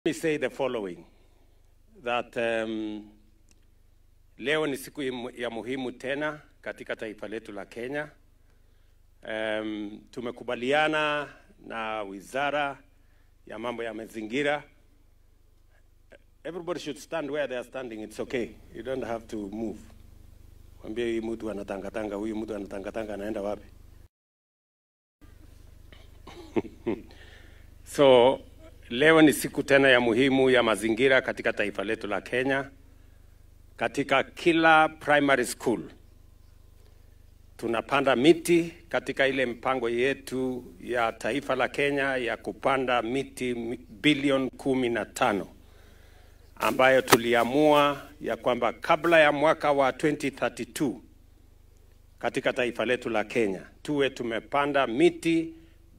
Me say the following, that leo ni siku ya muhimu tena katika taifa letu la Kenya. Tumekubaliana na Wizara ya Mambo ya Mazingira. Everybody should stand where they are standing. It's okay. You don't have to move. Mwambie huyu mtu anatangatanga, huyu mtu anatangatanga anaenda wapi? So, leo ni siku tena ya muhimu ya mazingira katika taifa letu la Kenya. Katika kila primary school tunapanda miti katika ile mpango yetu ya taifa la Kenya ya kupanda miti bilioni 15, ambayo tuliamua ya kwamba kabla ya mwaka wa 2032 katika taifa letu la Kenya tuwe tumepanda miti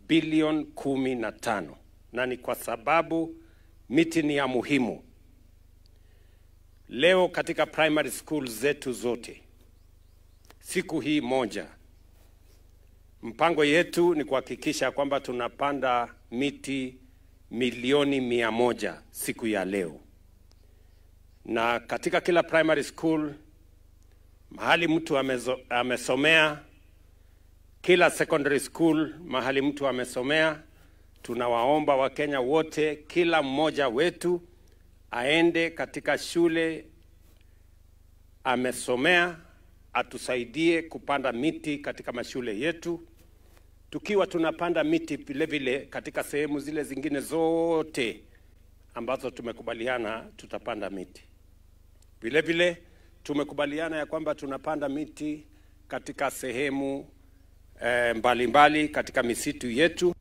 bilioni 15. Na ni kwa sababu miti ni ya muhimu. Leo katika primary school zetu zote, siku hii moja, mpango yetu ni kuhakikisha kwamba tunapanda miti milioni 100 siku ya leo. Na katika kila primary school, mahali mtu amesomea, kila secondary school, mahali mtu amesomea, tunawaomba Wakenya wote, kila mmoja wetu aende katika shule amesomea, atusaidie kupanda miti katika mashule yetu, tukiwa tunapanda miti vile vile katika sehemu zile zingine zote ambazo tumekubaliana tutapanda miti. Vile vile tumekubaliana ya kwamba tunapanda miti katika sehemu mbalimbali katika misitu yetu.